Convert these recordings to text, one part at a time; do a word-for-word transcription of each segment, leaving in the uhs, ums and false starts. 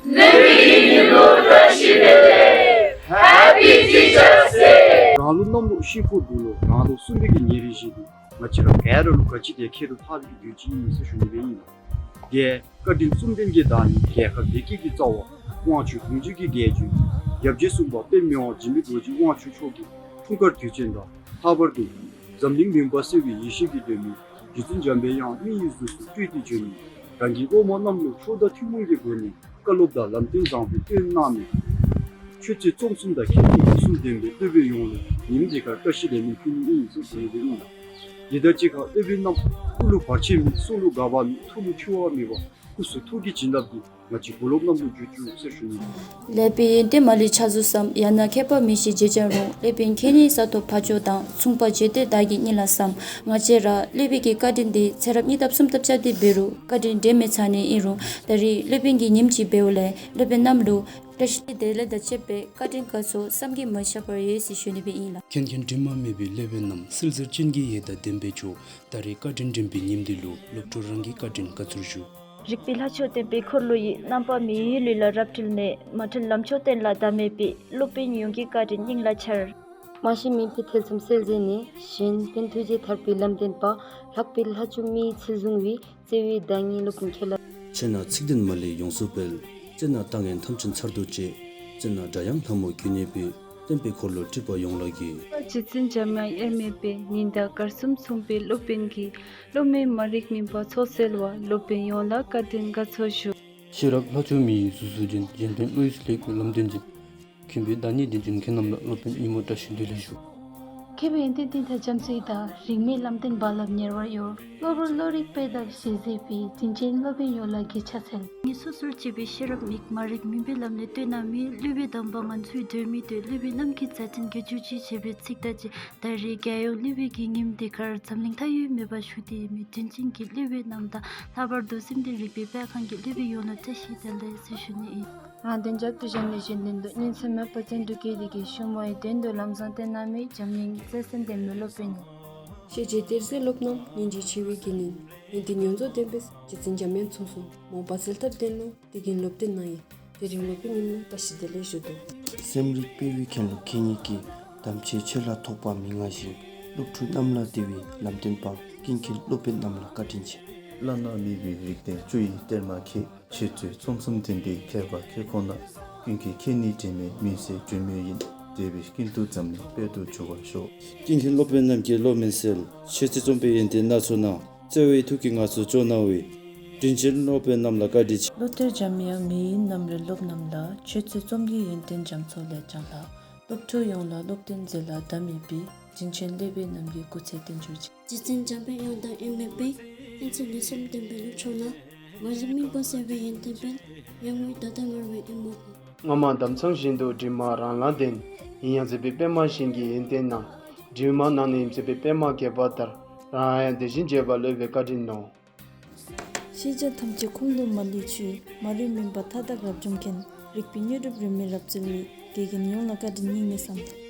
སློབ་མའི་ཉིནམ་ལུ་བཀྲ་ཤིས་བདེ་ལེགས། Happy Teachers' Day། རང་ལུགས་གནམ་ལོ་ཤིང་ཕོ་འབྲུག་ལོ་རང་ལོ་གསུམ་པའི་གི་ཉེར་བཞི་འདི་ང་བཅས་ར་ག་ར་ལུ་ག་ཅི་དེ་ཁྱད་དུ་འཕགས་པའི་དུས་ཅིག་ཨིན་ཟེར་ཞུ་ནི་སྦེ་ཨིན་ལགས། དེ་བཀའ་དྲིན་གསུམ་ལྡན་གྱི་བདག་ཉིད་རྒྱལ་ཁབ་བདེ་སྐྱིད་ཀྱི་རྩ་བ་དབང་ཕྱུག་གདུང་བརྒྱུད་ཀྱི་རྒྱལ་བརྒྱུད་ཡབ་རྗེ་གསུམ་པ་དཔལ་མི་དབང་འཇིགས་མེད་རྡོ་རྗེ་དབང་ཕྱུག་མཆོག་གི་འཁྲུངས་སྐར་དུས་ཆེན་དང་ལྷག་པར་དུ་འཛམ་གླིང་མུན་པ་སེལ་བའི་ཡེ་ཤེས་ཀྱི་སྒྲོན་མེ་རྗེ་བཙུན་འཇམ་པའི་དབྱངས་མི་ཡི་གཟུགས་སུ་སྤྲུལ་ཏེ་བྱོན་ནས་རང་གི་སློབ་མ་རྣམས་ལུ་ཆོས་དང་ཐུན་མོང་གི་སྒོ་ནས་བཀའ་སློབ་དང་ལམ་སྟོན་བཟང་པོ་སྟོན་གནང་ནས་ཆོས་རྩེ་རྩོམ་གསུམ་དང་མཁས་བཙུན་སྒོ་གསུམ་ལྡན་པའི་སློབ་དཔོན་ཡོངས་ལུ་ཉིནམ་འདི་ཁར་བཀྲ་ཤིས་བདེ་ལེགས་ཕུལ་ནི་ཨིན་ཟེར་ཞུ་ནི་སྦེ་ཨིན་ལགས། དེ་དང་གཅིག་ཁར་སློབ་དཔོན་རྣམས་དབུ་ལུ་བར་ཆད་མེད་གསུང་ལུ་འགག་པ་མེད་ཐུགས་ལུ་འཁྲུལ་བ་མེད་པར་སྐུ་གསུང་ཐུགས་ཀྱི་བྱིན་རླབས་འདི་ང་བཅས་བུ་སློབ་རྣམས་ལུ་འཇུག་ཅིག་ཟེར་ཞུ་ནི། སློབ་དཔོན་ཡོན་ཏན་མ་ལུས་ཕྱག་མཛོད་བསམ། ཡང་ན་མཁས་པ་མི་ཤེས་བརྗེད་ཀྱང་རུང་། སློབ་དཔོན་མཁྱེན་ནི་ས་ཐོབ་འཕགས་མཆོག་དང་། མཚུངས་པ་བརྗོད་དེ་བདག་གི་སྙིང་ལ་བསམ། ང་བཅས་ར་སློབ་དཔོན་གྱི་བཀའ་དྲིན་འདི་ཚེ་རབས་གཉིས་ལྟབ་གསུམ་ལྟབ་བཅད་དེ་འབད་རུང་བཀའ་དྲིན་དྲན་མི་ཚར་ནི་ཨིན་རུང་ད་རིས་སློབ་དཔོན་གྱི་ཉིནམ་ཅིག་འབདཝ་ལས་སློབ་དཔོན་རྣམས་ལུ་བཀྲ་ཤིས་བདེ་ལེགས་དང་བཅས་པའི་བཀའ་དྲིན་དགའ་ཚོར་བསམ་གྱིས་མི་ཁྱབ་པ་ཡོད་ཟེར་ཞུ་ནི་སྦེ་ཨིན་ལགས། མཁྱེན་མཁྱེན་དྲི་མ་མེད་པའི་སློབ་དཔོན་རྣམས། བསིལ་ཟེར་སྤྱན་གྱི་འོད་དང་ལྡན་པའི་མཆོག་ད་རིས་བཀའ་དྲིན་དྲན་པའི་ཉིནམ་འདི་ལུ་སློབ་ཕྲུག་རང་གི་བཀའ་དྲིན་དགའ་ཚོར་ཞུ། རིག་པའི་ལྷ་མཆོག་བསྟན་པའི་འཁོར་ལོ་ཡི། རྣམ་པ་མི་ཡི་ལུས་ལ་རབ་སྤྲུལ་ནས། མ་འཁྲུལ་ལམ་མཆོག་བསྟན་ལ་ཟླ་མེད་པའི། སློབ་དཔོན་ཡོངས་ཀྱི་བཀའ་དྲིན་སྙིང་ལ་འཆར། མ་ཤེས་མུན་པའི་ཐེ་ཚོམ་སེལ་མཛད་ནས། གཞན་ཕན་ཐུགས་རྗེས་ཐར་པའི་ལམ་བསྟན་པ། ལྷག་པའི་ལྷ་མཆོག་མི་ཡི་ཚུལ་བཟུང་བའི། བརྩེ་བའི་བདག་ཉིད་སློབ་དཔོན་ཁྱེད་ལ། ཆོས་ནི་ཚིག་དོན་མ་ལུས་ཡོངས་སུ་སྤེལ། རྩོད་ན་ལྟ་ངན་ཐམས་ཅད་ཚར་དུ་བཅད། རྩོད་ན་སྒྲ་དབྱངས་ལྷ་མོ་ཁྱོད་མཉེས་པའི། བསྟན་པའི་འཁོར་ལོ་སྒྲིབ་པ་ཡོངས་ལ་གུས། རྗེ་བཙུན་འཇམ་དབྱངས་དབྱེར་མེད་པའི། ཉི་ཟླ་སྐར་གསུམ་མཚུངས་པའི་སློབ་དཔོན་གྱིས། སློབ་མའི་མ་རིག་མུན་པ་ཕྱོགས་སེལ་བ། སློབ་དཔོན་ཡོངས་ལ་བཀའ་དྲིན་དགའ་ཚོར་ཞུ། ཤེས་རབ་ལྷ་མཆོག་མི་ཡི་གཟུགས་སུ་བྱོན། གཞན་ཕན་བློ་ཡིས་ལེགས་པའི་ལམ་སྟོན་ཅིང་། མཁྱེན་པའི་བདག་ཉིད་དྲིན་ཅན་ཁྱེད་རྣམས་ལ། སློབ་དཔོན་ཉིན་མོ་བཀྲ་ཤིས་བདེ་ལེགས་ཞུ། མཁས་པའི་ཡོན་ཏན་གཏིང་མཐའ་རྒྱ་མཚོའི་བདག་རིག་མའི་ལམ་སྟོན་རྦ་རླབས་ཉེ་བར་གཡོ། སློབ་རུ་བློ་རིག་སྤེལ་དག་ཞལ་གཟིགས་པའི། དྲིན་ཅན་སློབ་དཔོན་ཡོངས་ལ་གུས་ཕྱག་འཚལ། ངལ་སོ་སོར་གཅེས་པའི་ཤེས་རབ་མིག་མ་རིག་མུན་པའི་ལམ་ནས་བཏོན་གནང་མི་སློབ་དཔོན་དམ་པ་ང་ཚོའི་སྒྲོན་མེ་སྟེ། སློབ་དཔོན་རྣམས་ཀྱི་མཛད་འཕྲིན་རྒྱས་གྱུར་ཅིག་ཅེས་པའི་ཚིག་དང་བཅས་ད་རིས་རྒྱལ་ཡོངས་སློབ་དཔོན་གྱི་ཉིནམ་འདི་ཁར་འཛམ་གླིང་མཐའ་དབུས་མེད་པར་བཞུགས་ཏེ་ཡོད་མི་དྲིན་ཅན་གྱི་སློབ་དཔོན་རྣམས་དང་ལྷག་པར་དུ་སེམས་ལྡན་རིག་པའི་སྤེལ་ཁང་གི་སློབ་དཔོན་ཡོངས་ལ་བཀྲ་ཤིས་བདེ་ལེགས་ཟེར་ཞུ་ནི་ཨིན། རང་དོན་རྒྱབ་ཏུ་བཞག་ནས་གཞན་དོན་དུ། ཉིན་མཚན་མེད་པར་བརྩོན་འགྲུས་བསྐྱེད་དེ་གིས། ཤུལ་མའི་དོན་དུ་ལམ་བཟང་བསྟན་གནང་མི་འཇམ་གླིང་བརྩེ་སེམས་ལྡན་མི་སློབ་དཔོན་ཡིན། ཤེས་བྱའི་གཏེར་གསལ་སློབ་རྣམས་སྙིང་རྗེ་ཆེ་བའི་དགེ་བསྙེན། ཡོན་ཏན་ཡོངས་རྫོགས་ལྡན་པས་རྗེ་བཙུན་འཇམ་དབྱངས་མཚུངས་སོ། མོས་པ་གསལ་ཐབས་ལྡན་ནོ་དེ་ཀུན་སློབ་དཔོན་རྣམས་ཡིན། དེ་རིང་སློབ་དཔོན་ཉིནམ་ལུ་བཀྲ་ཤིས་བདེ་ལེགས་ཞུ་དོ། སེམས་རིག་སྤེལ་བའི་མཁན་སློབ་ཁྱེད་ཉིད་ཀྱིས། དམ་ཆོས་ཆོས་ལ་ཐོགས་པ་མི་མངའ་ཞིང་། སློབ་ཕྲུག་རྣམས་ལ་བདེ་བའི་ལམ་སྟོན་པ། ཀུན་མཁྱེན་སློབ་དཔོན་རྣམས་ལ་བཀའ་དྲིན་ཆེ། བླ་ན་མེད་པའི་རིག་གནས་བཅུ་ཡི་གཏེར་མ་ཁྱེད། ཆོས་རྩེ་རྩོམ་གསུམ་ལྡན་པའི་མཁས་པ་ཁྱེད་ཁོ་ན། ཀུན་གྱིས་མཁྱེན་ནི་དྲི་མེད་མུན་སེལ་སྒྲོན་མེ་ཡིན། དེ་བས་ཀུན་ཏུ་འཛམ་གླིང་དཔལ་དུ་འགྱུར་བར་ཤོག། ཀུན་མཁྱེན་སློབ་དཔོན་རྣམས་ཀྱིས་བློ་མུན་སེལ། ཆོས་རྩེ་རྩོམ་པའི་ཡོན་ཏན་སྣ་ཚོགས་གནང་། བརྩེ་བའི་ཐུགས་ཀྱིས་ང་ཚོ་སྐྱོང་གནང་བའི། དྲིན་ཅན་སློབ་དཔོན་རྣམས་ལ་བཀའ་དྲིན་ཆེ། བློ་གཏེར་འཇམ་དབྱངས་མི་ཡི་རྣམ་རོལ་སློབ་རྣམས་ལ། ཆོས་རྩེ་རྩོམ་གྱི་ཡོན་ཏན་རྒྱ་མཚོ་ལས་ཀྱང་ལྷག། སློབ་ཕྲུག་ཡོངས་ལ་སློབ་སྟོན་མཛད་ལ་ཟླ་མེད་པའི། དྲིན་ཅན་སློབ་དཔོན་རྣམས་ཀྱི་སྐུ་ཚེ་བརྟན་གྱུར་ཅིག། རྗེ་བཙུན་འཇམ་དཔལ་དབྱངས་དང་དབྱེར་མེད་པའི། ཕན་ཚུན་ལེགས་ཤོམ་ལྡན་པའི་སློབ་ཕྲུག་རྣམས། མ་རིག་མུན་པ་སེལ་བའི་ཡོན་ཏན་སྤེལ། ཡར་ངོའི་ཟླ་ལྟར་སྔར་བས་ཨེ་མ་ཕོག། སྔ་མ་འདམ་ཚང་བཞིན་དུ་དྲི་མ་རང་ལ་ལྡན། ཡིན་ཡང་མཛེས་པའི་པདྨ་གཞན་གྱིས་ཡོན་ཏན་སྣང་། དྲི་མ་ནང་ནས་མཛེས་པའི་པདྨ་རྒྱས་པ་ལྟར། རང་ཡང་དེ་བཞིན་རྒྱས་པ་སློབ་པའི་བཀའ་དྲིན་ནོ། ཤེས་བྱ་ཐམས་ཅད་ཁོང་དུ་མ་ལུས་ཆུད། མ་རིག་མུན་པ་མཐའ་དག་རབ་འཇོམས་མཁན། རིག་པའི་དངོས་གྲུབ་རིས་མེད་རབ་སྩོལ་བའི། དགེ་རྒན་ཡོངས་ལ་བཀའ་དྲིན་སྙིང་ནས་བསམ།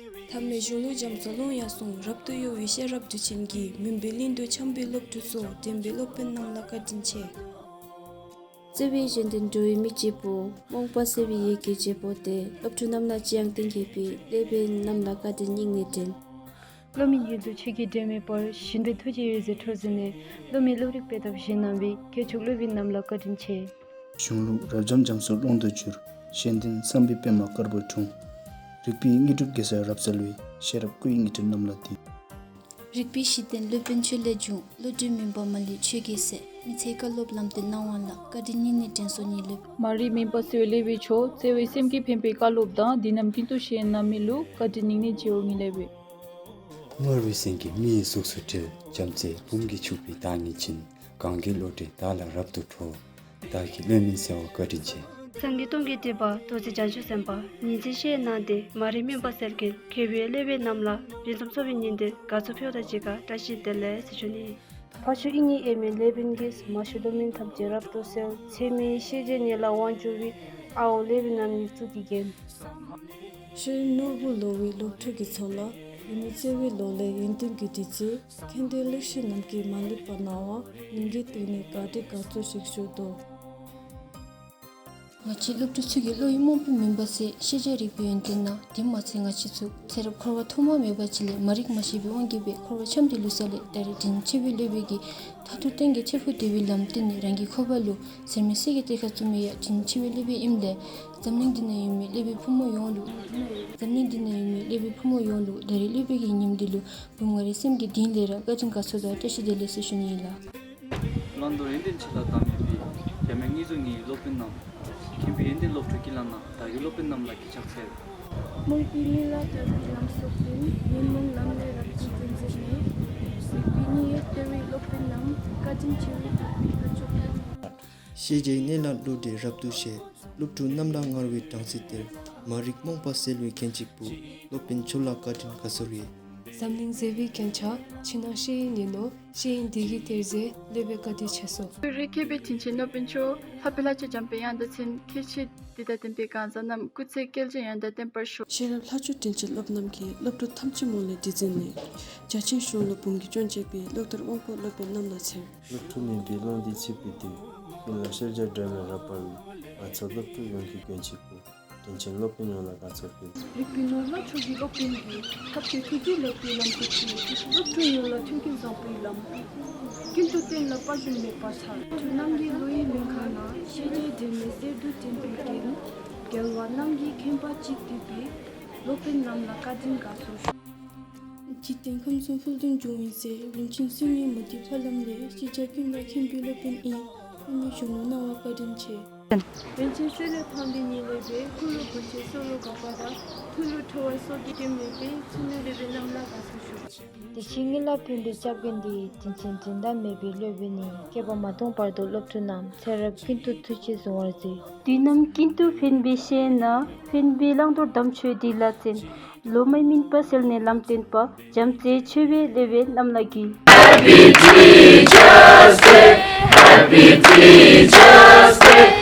ཐ་མའི་གཞུང་ལུགས་རྒྱ་མཚོ་ཀློང་ཡངས་གསུང་། རབ་ཏུ་གཡོ་བའི་ཤེས་རབ་མཐུ་ཆེན་གྱིས། མུན་པའི་གླིང་དུ་འཁྱམས་པའི་སློབ་ཕྲུག་ཚོ། འདྲེན་པའི་སློབ་དཔོན་རྣམས་ལ་བཀའ་དྲིན་ཆེ། བརྩེ་བའི་གཞན་དོན་འགྲོ་བའི་མི་གཅིག་པུ། རྨོངས་པ་སེལ་བའི་ཡི་གེ་བརྗེ་པོ་སྟེ། སློབ་ཕྲུག་རྣམས་ལ་ཅི་ཡང་བསྟན་མཁས་པའི། སློབ་དཔོན་རྣམས་ལ་བཀའ་དྲིན་སྙིང་ནས་དྲན། སློབ་མའི་ཡིད་དུ་ཆོས་ཀྱི་སྒྲོན་མེ་སྤར། བཞིན་དུ་ཐུགས་རྗེའི་འོད་ཟེར་འཕྲོ་མཛད་ནས། སློབ་མའི་བློ་རིག་སྤེལ་ཐབས་བཞིན་གནང་བའི། མཁས་མཆོག་སློབ་དཔོན་རྣམས་ལ་བཀའ་དྲིན་ཆེ། གཞུང་ལུགས་རབ་འབྱམས་རྒྱ་མཚོ་ཀློང་དུ་གྱུར། གཞན་དོན་བསམ་པའི་པདྨ་དཀར་པོ་འཁྲུངས། རིག་པའི་དངོས་གྲུབ་རྒྱས་པ་རབ་སྩལ་བའི། ཤེས་རབ་སྐུ་ཡི་དངོས་གྲུབ་རྣམས་ལ་བསྟིམ། རིག་པའི་གཞི་རྟེན་སློབ་དཔོན་ཆོས་ལས་བྱུང་། བློ་གྲོས་མུན་པ་མ་ལུས་ཆོས་ཀྱིས་བསལ། མི་ཚེའི་བཀའ་སློབ་ལམ་སྟོན་གནང་བ་ལ། བཀའ་དྲིན་སྙིང་ནས་དྲན་སོ་ཉིད་སློབ། མ་རིག་མུན་པ་སེལ་བའི་སློབ་དཔོན་མཆོག། བརྩེ་བའི་སེམས་ཀྱིས་ཕན་པའི་བཀའ་སློབ་དང་། འདི་རྣམས་ཀུན་ཏུ་བཤད་གནང་མི་ལུ། བཀའ་དྲིན་སྙིང་ནས་ཆེ་བ་ཉིད་སློབ་དཔོན། སྔར་བུ་སེང་གེ་མི་ཡི་གཟུགས་སུ་འཁྲིལ། བྱམས་བརྩེ་བུམ་གྱིས་ཕྱུག་པའི་བདག་ཉིད་ཅན། གང་གི་བློ་གྲོས་བདག་ལ་རབ་ཏུ་འཕྲོ། བདག་གི་བློ་མུན་སེལ་བ་བཀའ་དྲིན་ཆེ། སངས་རྒྱས་སྟོང་གི་སྤྲུལ་པ་རྡོ་རྗེ་འཆང་ཆེན་སེམས་དཔའ། ཉིན་མཚན་ཤེས་གནང་སྟེ་མ་རིག་མུན་པ་སེལ་མཁན། མཁས་པའི་སློབ་དཔོན་རྣམས་ལ་རིག་འཛོམས་ཚོགས་པའི་ཉིན་འདིར་དགའ་ཚོར་ཕུལ་དང་གཅིག་ཁར་བཀྲ་ཤིས་བདེ་ལེགས་ཟེར་ཞུ་ནི། འཕགས་མཆོག་དབྱིག་གཉེན་དབྱེར་མེད་སློབ་དཔོན་གྱིས། མ་ཞུ་བློ་མུན་ཐམས་ཅད་རབ་ཏུ་སེལ། ཚད་མེད་ཤེས་བྱའི་གནས་ལ་དབང་བསྒྱུར་བའི། ཨའོ་སློབ་དཔོན་རྣམས་ཡིག་གཟུགས་ཀྱིས་བརྒྱན། ཆོས་ནོར་བུ་ལོ་བའི་སློབ་ཕྲུག་གི་ཚོགས་ལ། ཡུལ་མི་བརྩེ་བའི་བློ་ལས་ཡོན་ཏན་གྱི་བདུད་རྩི། མཁྱེན་ལྡན་ལེགས་བཤད་རྣམས་ཀྱིས་མ་ལུས་པ་གནང་བ། སྙིང་གི་གཏིང་ནས་བཀའ་དྲིན་དགའ་ཚོར་ཞིག་ཞུ་དོ། ང་བཅས་སློབ་ཕྲུག་ཚུ་གིས་བློ་ཡི་རྨོངས་པའི་མུན་པ་བསལ། ཤེས་བྱ་རིག་པའི་ཡོན་ཏན་གནང་། དེ་མ་ཚད་ང་བཅས་ཚུ་ཚེ་རབས་འཁོར་བ་ཐོག་མ་མེད་པ་ཅིག་ལས་མ་རིག་མ་ཤེས་པའི་དབང་གིས་སྦེ་འཁོར་བ་འཁྱམས་ཏེ་ལུས་ས་ལས་ད་རིས་དྲིན་ཆེ་བའི་སློབ་དཔོན་གྱིས་མཐར་ཐུག་གཏན་གྱི་ཁྲིད་ཕུག་བདེ་བའི་ལམ་བསྟན་ནས་རང་གི་འཁོར་བ་ལུ་ཟེར་མི་གསེར་གྱི་གཏེར་ཁ་བཙུགས་མི་ཡང་དྲིན་ཆེ་བའི་སློབ་དཔོན་ཨིནམ་ལས་འཛམ་གླིང་འདི་ན་ཡོད་མི་སློབ་དཔོན་ཕོ་མོ་ཡོངས་ལུ་འཛམ་གླིང་འདི་ན་ཡོད་མི་སློབ་དཔོན་ཕོ་མོ་ཡོངས་ལུ་ད་རིས་སློབ་དཔོན་གྱི་ཉིནམ་འདི་ལུ་བུམོ་ང་རའི་སེམས་ཀྱི་གཏིང་ལས་ར་བཀའ་དྲིན་དགའ་ཚོར་དང་བཀྲ་ཤིས་བདེ་ལེགས་ཟེར་ཞུ་ནི་ཨིན་ལགས། བླང་དོར་ཡོན་ཏན་ཆེ་ལ་བདག་མེད་པའི། རྒྱ་མའི་དངོས་གྲུབ་ངེས་ཡོད་སློབ་དཔོན་རྣམས། མཁྱེན་པའི་ཡོན་ཏན་སློབ་ཕྲུག་ཀུན་ལ་གནང་། བདག་གིས་སློབ་དཔོན་རྣམས་ལ་གུས་ཕྱག་འཚལ། རྨོངས་པའི་མི་ལ་སྟོན་པའི་ལམ་སོགས་བསྟན། ཉོན་མོངས་ལམ་ལས་རབ་ཀྱིས་དོན་མཛད་ནས། རིག་པའི་ཉི་འོད་སྟེར་བའི་སློབ་དཔོན་རྣམས། བཀའ་དྲིན་ཆེ་བའི་གྲགས་པའི་ཕ་ཕྱོགས་ཀྱི། ཤེས་བྱའི་གནས་ལ་བློ་གྲོས་རབ་ཏུ་ཤར། སློབ་ཕྲུག་རྣམས་ལ་ངར་བའི་སྦྲང་རྩི་སྟེར། མ་རིག་རྨོངས་པ་སེལ་བའི་མཁན་གཅིག་པུ། སློབ་དཔོན་མཆོག་ལ་བཀའ་དྲིན་དགའ་ཚོར་ཡོད། འཛམ་གླིང་མཛེས་པའི་རྒྱན་ཆ། ཕྱི་ནང་ཤེས་ཡོན་ཡིན་ནོ། ཤེས་ཡོན་འདི་གི་གཏེར་མཛོད། སློབ་དཔོན་བཀའ་དྲིན་ཆེ་སོ། རིགས་མཁས་པའི་དྲིན་ཅན་སློབ་དཔོན་མཆོག། ལྷག་པའི་ལྷ་ཆོས་འཇམ་དཔལ་དབྱངས་དང་མཚུངས། མཁས་ཤེས་འདི་དང་ལྡན་པའི་གང་ཟག་རྣམས། སྐུ་ཚེ་བསྐལ་བརྒྱར་ཡང་དག་བརྟན་པར་ཤོག། ཤེས་རབ་ལྷ་ཆོས་དྲིན་ཅན་སློབ་རྣམས་ཀྱིས། སློབ་ཕྲུག་ཐམས་ཅད་རྨོངས་ལས་འདྲེན་མཛད་ནས། རྒྱ་ཆེན་གཞུང་ལུགས་འབུམ་གྱིས་སྐྱོང་བྱེད་པའི། སློབ་གྲྭར་དབང་པོ་སློབ་དཔོན་རྣམས་ལ་འཚལ། སློབ་ཕྲུག་ནི་འདས་ལོང་འདི་ཚེ་བར་དུ། ཀུན་ལ་ཤེས་བྱ་སྒྲོན་མེ་རབ་འབར་བའི། ང་ཚོ་སློབ་ཕྲུག་ཡོངས་ཀྱི་མགོན་གཅིག་པུ། དྲིན་ཅན་སློབ་དཔོན་ཡོངས་ལ་དགའ་ཚོར་ཕུལ། རིག་པའི་ནོར་ལྷ་མཆོག་གི་སློབ་དཔོན་གྱིས། ཐབས་ཀྱི་ཐུགས་རྗེས་ལེགས་པའི་ལམ་བཀོད་ཅིང་། སློབ་ཕྲུག་ཡོངས་ལ་མཐུན་རྐྱེན་བཟང་པོའི་ལམ། ཀུན་ཏུ་བསྟན་ལ་དཔའ་ཞུམ་མེད་པར་འཚལ། སློབ་ཕྲུག་རྣམས་ཀྱི་བློ་ཡི་ལྷན་ཁང་ན། ཤེས་བྱའི་སྒྲོན་མེ་གསེར་དུ་བསྟན་པའི་རྒྱན། རྒྱལ་བ་རྣམས་ཀྱི་མཁྱེན་པ་ཅིག་བསྡུས་པའི། སློབ་དཔོན་རྣམས་ལ་བཀའ་དྲིན་དགའ་ཚོར་ཞུ། འཇིག་རྟེན་ཁམས་གསུམ་ཕུགས་འདུན་འབྱུང་བའི་ཚེ། རིན་ཆེན་སེམས་ཉིད་མུ་སྟེགས་ཕ་ལམ་ལས། ཤེས་བྱ་ཀུན་ལ་མཁྱེན་པའི་སློབ་དཔོན་ཨིན། ཕ་མའི་གཞོན་ནུ་སྣང་བ་བཀའ་དྲིན་ཆེ། རིན་ཆེན་གསེར་ལས་འཕགས་པའི་ཉི་ལས་འབད། ཁུ་བླུགས་བུ་ཆེན་སོ་བླུགས་དགག་པ་དང་། ཐུགས་ལུ་ཁྲོ་བ་སོགས་ཀྱིས་སྐྱོན་མེད་པའི། འཆི་མེད་སློབ་དཔོན་རྣམས་ལ་དགའ་ཚོར་ཞུ། དེ་ཕྱི་གཉིས་ལ་ཕན་པའི་སྐྱབས་མགོན་འདི། དྲིན་ཅན་དྲིན་དང་མོས་པའི་སློབ་དཔོན་ནི། བསྐལ་པ་མ་སྟོངས་བར་དུ་སློབ་ཕྲུག་རྣམས། ཚེ་རབས་ཀུན་ཏུ་ཐུགས་རྗེས་བཟུང་བར་མཛོད། དུས་རྣམས་ཀུན་ཏུ་ཕན་པའི་ཤེས་ཡོན་ནང་། ཕན་པའི་བླང་དོར་དམ་ཆོས་འདི་ལ་བརྩོན། བློ་མའི་མུན་པ་སེལ་ནས་ལམ་སྟོན་པ། བྱམས་བརྩེ་ཆེ་བའི་སློབ་དཔོན་རྣམས་ལ་གུས། Happy Teachers' Day, Happy Teachers' Day.